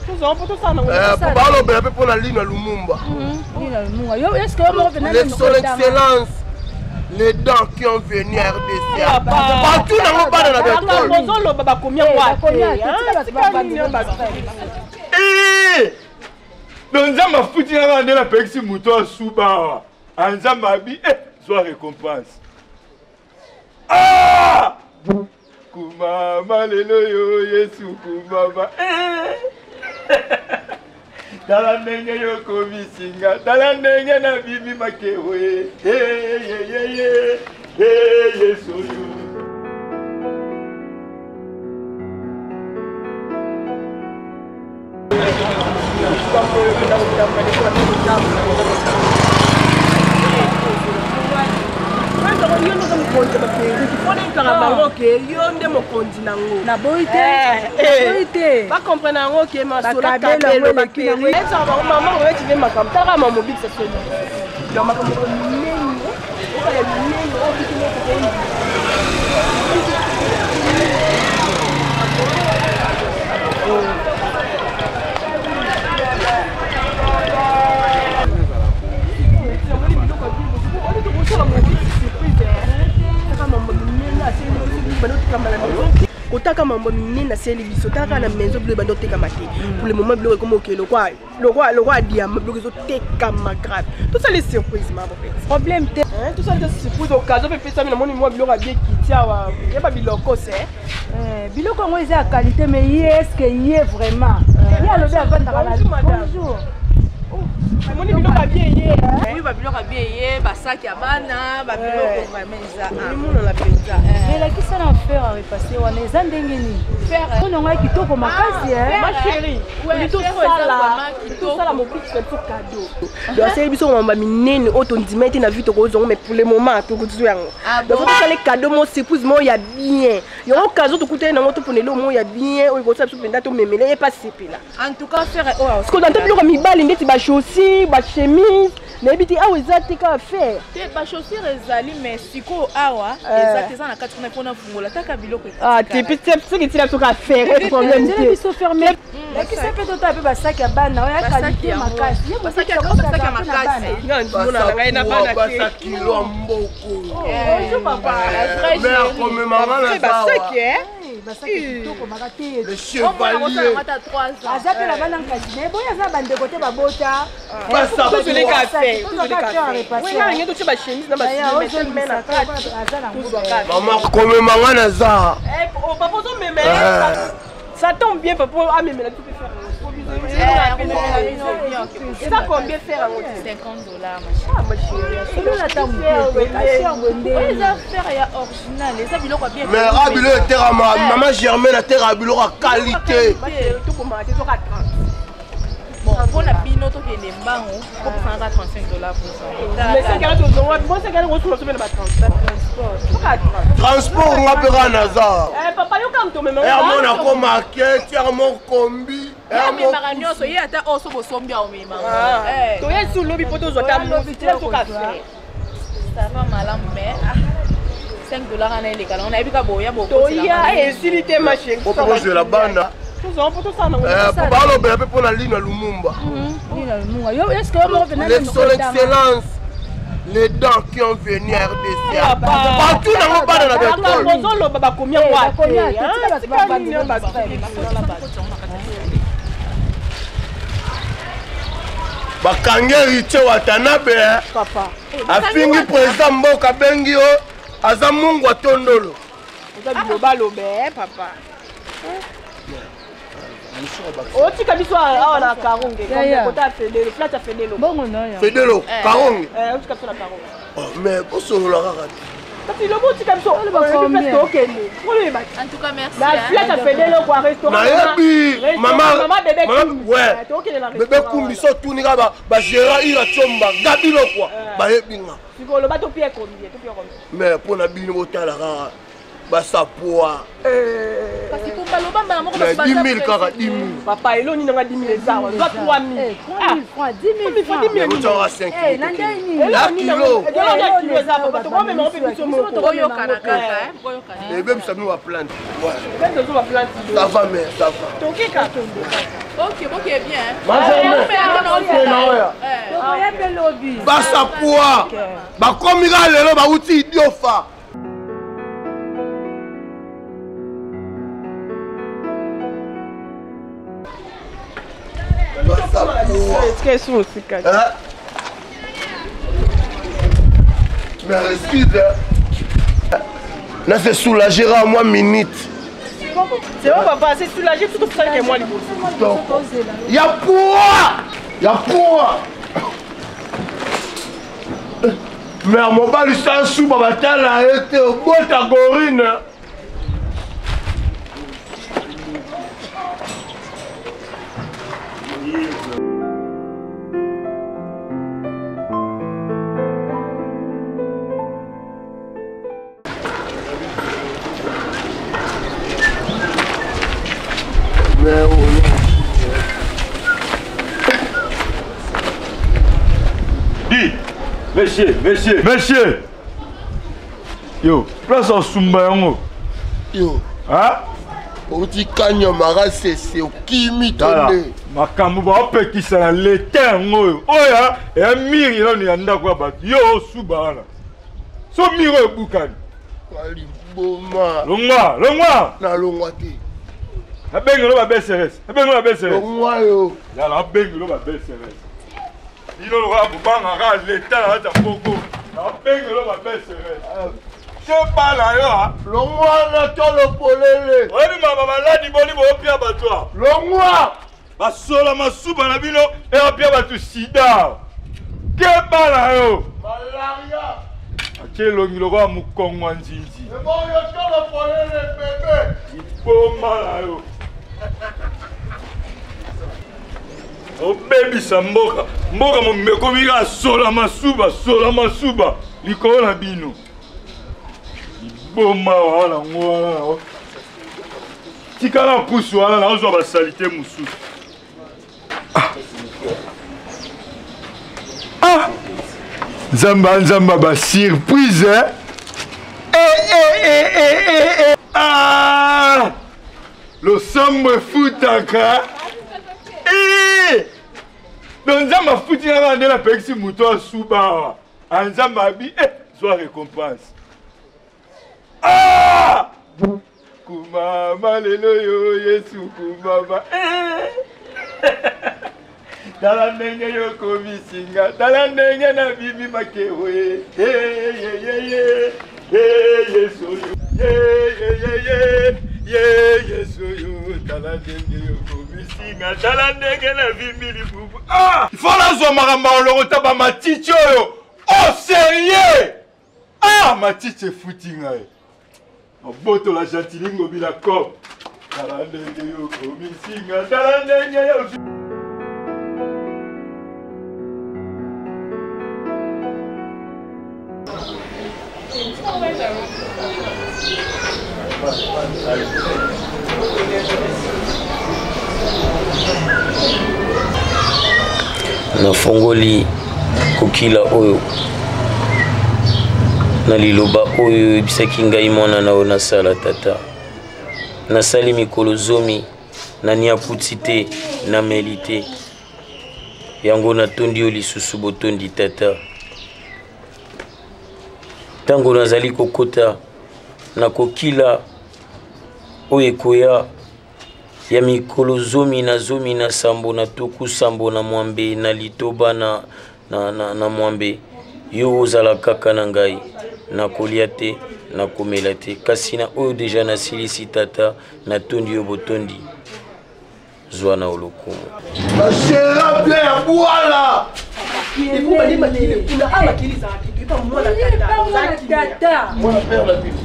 Po balobela mpe mpo na lino ya Lumumba, son excellence, les dents qui ont venu à RDC, partout nango bana na baekole. Bozoloba bakomi yango. Donc Nzambe afuti nga kaka nde napekisi moto asuba awa. A Nzambe abi eh, zwa récompense. Ah! Kumama lelo yo Yesu, kumama eh! Tala ndenge yokomisi nga, tala ndenge nabimi makewe. Eh, eh, Yesu oyo. Yo nde oza mokonzi ya baperruque, mpona ekanga bango ke yo nde mokonzi nango. Naboyi te, naboyi te. Bacomprendre yango ke masolo kabelo baperruque ezaka bango. Mama oyeti nde makambo, talaka mama mobikisa soni. Donc makambo minene oyo ya minene oyo biso moko tokondi. Kotaka mambo minene aseli biso, talaka na maison, biloko ebandi otekama te pour le moment. Biloko ekoma oke lokwa diama, biloko ezotekama grave. Tosali surprise ma bopeti. Problème te. Tosali te surprise, occasion mpe epesami. Namoni mwa biloko ya bien kiti awa, yeba biloko se. Biloko yango eza ya qualité, mais ye, est-ce ye vraiment ye alobi avandaka na? Bonjour. Namoni biloko ya bien ye. Oui, babiloko ya bien ye, basaki ya bana, babiloko vraiment eza. Emonana mpenza. Elakisa na fer à repasser wana eza ndenge nini? Mpona ngo ya kitoko makasi. Ma chérie, tosala mobikisa biso cadeau. Donc asali biso mamba minene oyo tondima ete na vie tokozongo, mais pour le moment tokozwa yango. Donc tosala cadeau mo surprise moko ya bien. Yango cadeau tokutani nango, topona eloko moko ya bien oyo ekosala biso mpenza, tomemele ye pasepela. En tout cas fer oyo. Parce que dans biloko mibali ndeti bachaussure, bachemise, nayebi te awa eza te, kaka fer. Te, bachaussure ezali, mais sikoyo awa eza te, eza na kati kuna mpona fungola taka biloko. Ah te, soki etina biso kaka fer, problème te. Biso ferme, lakisa mpe totala mpe basaki ya bana oyo ya qualité makasi. Basaki ya makasi. Ngai na bana te. Basakilo ya mboko. Bonjour papa. Mais akomemanga na basaki. Basaki kitoko maka te. Le chevalier. Aza mpe na bana nkasi me boye, aza na bandeko te babota. Totie bachemise na basime na kati. Mama, komemanga naza. Papa ozomema, ça tombe bien, papa amemela biso mpe fer. Eza combien fer yango? 50 $. Ma chérie. Ata moke. Eza fer ya original, eza biloko ya bien. Mais a biloko etekama, mama Germaine ateka biloko ya qualité. Tokomaka te, ezoka 30. Bon, mpona bino tokende mbango, kopesanga 35 $ Mais sekala tozonga bosekala kosuma so mpe na batransport. Transport nga mpe kaka naza. Papa, yoka moto. Hermon akoma keti, Hermon kombi. Amemaka nyonso ye, ata oyo so bosombi aomemaka. Toye su lobi mpo tozwa ta toka fer. Ça va malamu, mais 5 $ wana eleka nango, nayebi ka boya. Toya esili te, ma chérie. Po kozwela bana. Tozwa mpo tosala nango. Po balobela mpe mpo na lino ya Lumumba, son excellence, les dents qui ont venu à RDC, partout nango bana na baekole. Bozoloba bakomi yango. Ate. Bakangi Héritier Watanabe, afingi président mboka, abengi yo aza mungu atondolo. Oza bilobaloba, papa. Otika biso awa na Karonge, kota ya Fedelo, plate ya Fedelo. Fedelo Karonge. Otika biso na Karonge. Mais bosolola kaka te. Kasi lobo otika biso place tokende, oloyeba. En tout cas merci. Na plate ya Fedelo kwa restaurant. Nayebi mama. Bebe. Bebe Kumbi, so otuni kaka bagérant ira tiomba gabi lokwa, bayebi nga. Sikoyo loba, topie combien, topie combien? Mais mpo na bino botala kaka. Basapwa. Kasi po baloba mbala moko Mais 10 000 kaka 10 000. Papa, eloni nanga 10 000 eza awa. Zwa 3 000. 3 000 francs, 10 000 francs. 10 000. Otaka 5 Eh, na ndenge nini? La kilo. Eloni ya kilo eza papa. Tokomema ngo mpe biso moko. Boyokana kaka, eh, boyokana. Ebebisa bino baplante. Mpe tozo baplante. Ça va mais ça va. Tokeka. Ok, ok, bien. Benjamin. Tokoya mpe lobi. Basapwa. Bakomi kaka lelo bauti idiofa. Basapwa. Esika esu mosika. Hein? Mais excuse, hein? Là, c'est soulagera moi minute. C'est bon papa, c'est soulagé tout ça que moi liboso. Donc, il y a poids! Il y a poids! Mais mobali sans sous batala ete obota gorine. Mais oh, Dis, monsieur, monsieur, monsieur. Yo, place en sumba yango. Yo. Hein? Outi kanyama sese okimi Tala, tonde. makambo baopekisa na leta yango oyo oyo eya miri nanu ya ndako ya bato yo osuba wana so miri oyo ebukani Aliboma. longwa longwa Nalongwa te. nabengelo ba bcrs nabengelo ba bcrs Longwa yo. yala nabengelo ba bcrs bino lokola bobangaka leta na kati ya mboko nabengelo ba bcrs kebala yo a Longwa na tolo polele. oyebi mama maladi boni boopia bato a Longwa. basola masuba na bino eyapia bato sida kebala yo Malaria. atie elongi lokola mokongo ya nzinzi Eboyo tolo polele bebe. liboma na yo obebisa mboka mboka momekomi kaka sola masuba sola masuba likolo na bino liboma wana ngo wana na tikala pusu wana naozwa basalite mosusu. Ah! Nzambe nzambe ba surprise eh? Eh, eh, eh, eh, eh, eh. Ah! Losambo efutaka Eh! Donc nzambe afuti kaka nde napekisi moto asuba awa. Ah, nzambe abi eh, zwa récompense. Ah! Kumama lelo yo Yesu kumama eh! Tala ndenge yokomisi nga, tala ndenge nabimi makewe. Eh, ye, ye, ye. Eh, Yesu yo. Ye, ye, ye, ye. Ye, Yesu yo. Tala ndenge yokomisi nga, tala ndenge nabimi libubu. Ah! Il faut nazwa makambo ya kolokota bamatiti oyo au sérieux. Ah, matiti efuti ngai. Obotola gentilingo bila cop. Tala ndenge yokomisi nga, tala ndenge yo. Nafongoli kokila oyo na liloba oyo oyebisaki ngai mwana na oyo nasala tata. Nasali mikolo 10 naniakuti te nameli te. Yango natondi yo lisusu botondi tata. Ntango nazali kokota na kokila oyo ekoya ya mikolo 17 na 17 na 78 na litoba na, na, na, na mwambe, yo ozala kaka na ngai, nakolia te nakomela te, kasi na oyo deja nasilisi tata, natondi yo botondi, zwa na olokumu. Bashera bien ya bwala. Tata. Mwana père na biso.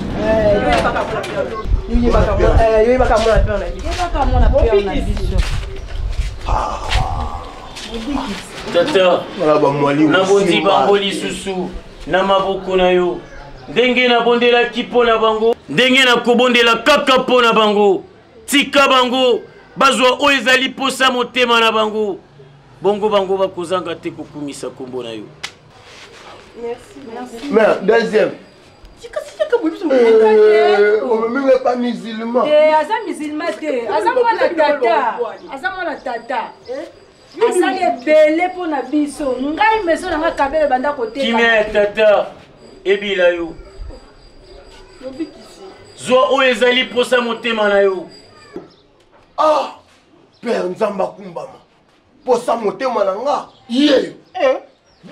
Yoyebaka mwana père na biso. Yebaka mwana père na biso. Tata, Wala ba mwali. nabondi bango lisusu na maboko na yo. Ndenge nabondelaki mpo na bango, ndenge nakobondela kaka mpo na bango. Tika bango bazwa oyo ezali mposa motema na bango, bongo bango bakozanga te kokumisa nkombo na yo. Mère, deuxième. Omemi nga pa musulman. Te, aza musulman te, aza mwana tata, aza mwana tata. Asali ebele mpo na biso. Ngai meso na ngai kabele banda koteka. Kimia ya tata ebila yo. Zwa oyo ezali mposa motema na yo. Ah, Père Nzambe akumbama. Posa motema na nga yeyo. Eh?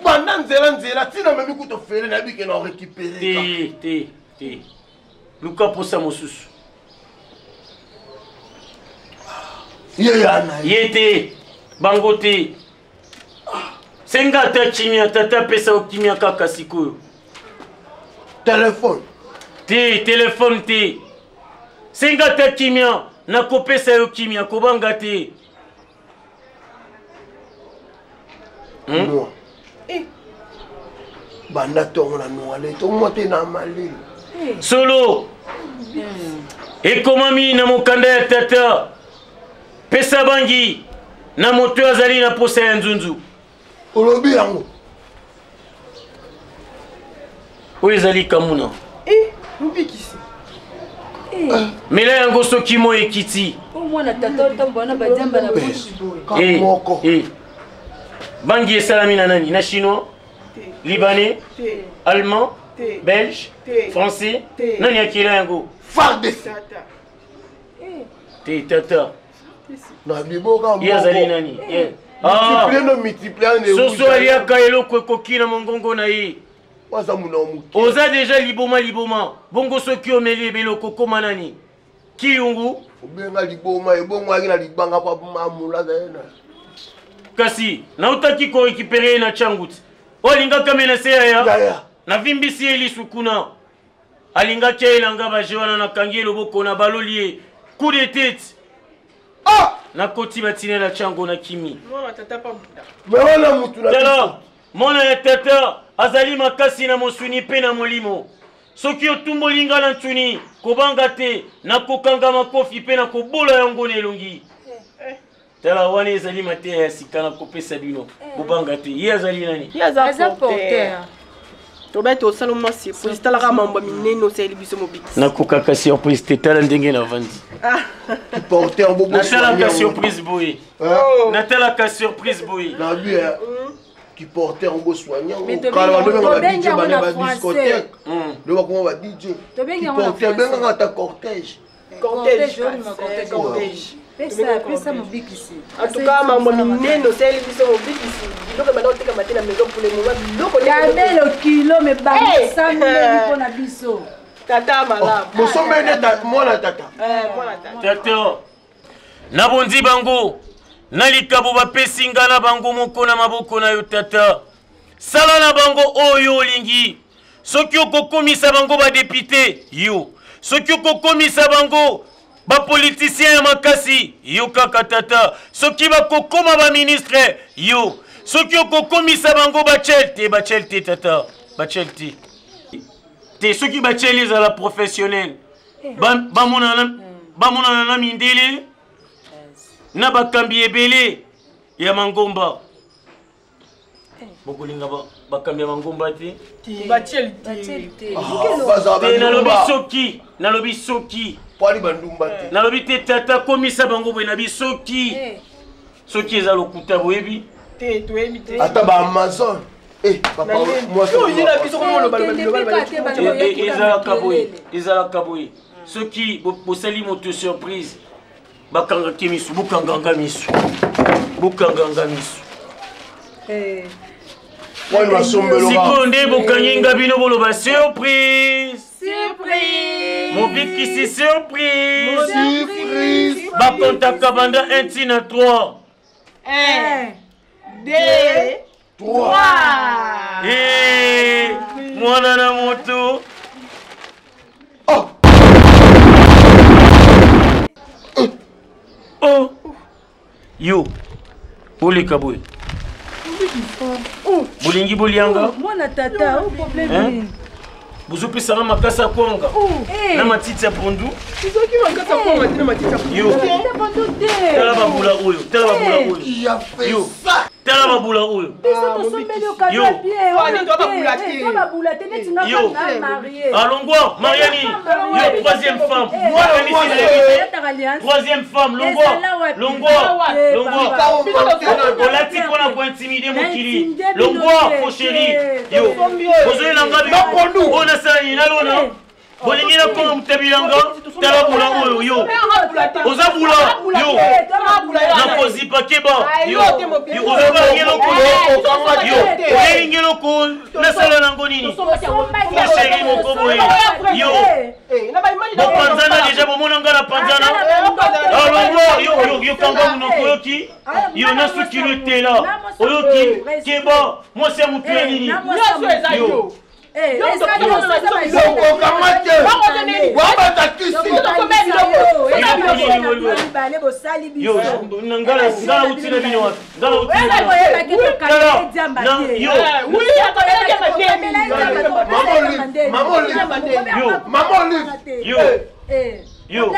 Banda nzela nzela tina memi kuto fele nayebi ke na récupérer. Te te te. Luka posa mosusu. Ye ya na ye te bango te. Senga ata kimia tata apesa yo kimia kaka sikoyo. Telefone. Te telefone te. Senga ata kimia nakopesa yo kimia kobanga te. Moi. Eh. Banda tongo na noale tongo te na malili. Solo. Ekomami na mokanda ya tata. Pesa bangi na moto azali na posa ya nzunzu. Olobi yango. Oyo ezali kamuna. Eh, mobikisi. Eh. Mela yango soki moi ekiti. Mwana tata otambola na badiamba na poche boye. Eh, moko. Eh. Bangi esalami na nani? Na chinois? Libanais? Allemand? Belge? Français? Nani akela yango? FARDC. Te tata. Na liboka moko. Ye azali nani? Ah. Multiplier no multiplier ne. Soso aliaka eloko ekoki na mongongo na ye. Waza muna moke. Oza deja liboma liboma. Bongo soki omeli ebele okokoma nani? Kiyungu. Obenga liboma ebongo ayaki na libanga pa mamula na ye na. Kasi nautaki ko récupérer ye na Changut. Oyo alingaka menase yaya. Yaya. Navimbisi ye lisu kuna. Alingaki ayela nga baje wana nakangi ye loboko na baloli ye coup de tête. Ah! Nakoti batina na Chango na kimi. Mwana tata pa mbuta. Mais wana mutu na Tala, mwana ya tata azali makasi na mosuni mpe na molimo. Soki otumboli nga na ntuni, kobanga te, nakokanga makofi mpe nakobola yango na elongi. Tala, wana ezali mateya ya sika nakopesa bino. Bobanga te. Ye azali nani? Ye aza porteur. Tobe tosala mwa surprise, talaka mambo minene osaleli biso mobikisi. Nakokaka surprise te, tala ndenge navandi. Porteur bobo. Natalaka surprise boye. Natalaka surprise boye. Na bi qui porteur ngo soignant kala ba benga ba DJ ba ba discothèque. Le ba kuma ba DJ. Qui porteur benga ata cortège. Cortège, cortège. Pesa, pesa mobikisi. En tout cas, mambo minene osaleli biso mobikisi. Biloko ebanda kotekama te na maison pour le moment. Biloko Kabelo kilo me bangisa mbeli mpo na biso. Tata malamu. Mosombe nde mwana tata. Mwana tata. Tata. Nabondi bango na likabo bapesi nga na bango moko na maboko na yo tata. Sala na bango oyo olingi. Soki okokomisa bango ba député yo. Soki okokomisa bango ba politicien ya makasi yo kaka tata. Soki bakokoma ba ministre yo. Soki okokomisa bango ba chel te, ba chel te tata, ba chel te. Te soki ba chel ezala professionnel. Bamonana na mindele na bakambi ebele ya mangomba. Bokolinga bakambi ya mangomba te? Batiel te. Te, nalobi soki, nalobi soki. Pwali bandumba te. Nalobi te tata komisa bango boye, nabi soki. Soki eza lokuta boyebi? Te, toyebi te. Ata ba Amazon. Eh, papa, moi ezalaka boye, ezalaka boye. Soki bosali moto surprise, bakangaki misu, bokanganga misu. Bokanganga misu. Sikoyo nde bokangi nga bino boloba surprise. Surprise. Mobikisi surprise. Surprise. Bakontaka banda 1 ti na 3. 1, 2, 3. Eh, mwana na moto. Oh. Oh. Yo. Boleka boye. Bolingi bolianga? Mwana tata, o problème nini? Bozopesanga makasi ya kwanga na matiti ya pondu. Yo, tala babula oyo, tala babula oyo. Yo, tala babula oyo. Yo, yo, alongwa Mariani. Yo, troisième femme. Troisième femme, longwa, longwa, longwa. Olati mpona kointimide mokili. Longwa, faux chéri. Yo, ozoyela nga oyo nasala nini nalona bolingi nakoma motabi yanga. Tala bula oyo, yo oza bula, yo nakozipa. Keba yo, ozobangi eloko, yo oyelingi eloko nasala nango nini? Faux chéri moko boye, yo bopanzana deja, bomona nga na panzana. Alongwa yo, yo kanga monoko, oyoki? Yo nasukilo etela, oyoki? Keba, mwasi ya motu ya nini yo? Okokanga te, wabata kisi. Yo, ngala uti na bino wapi? Ngala uti yo. Mama Olive. Yo, yo.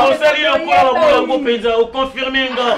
Osali lokola babola yango mpenza, oconfirme nga.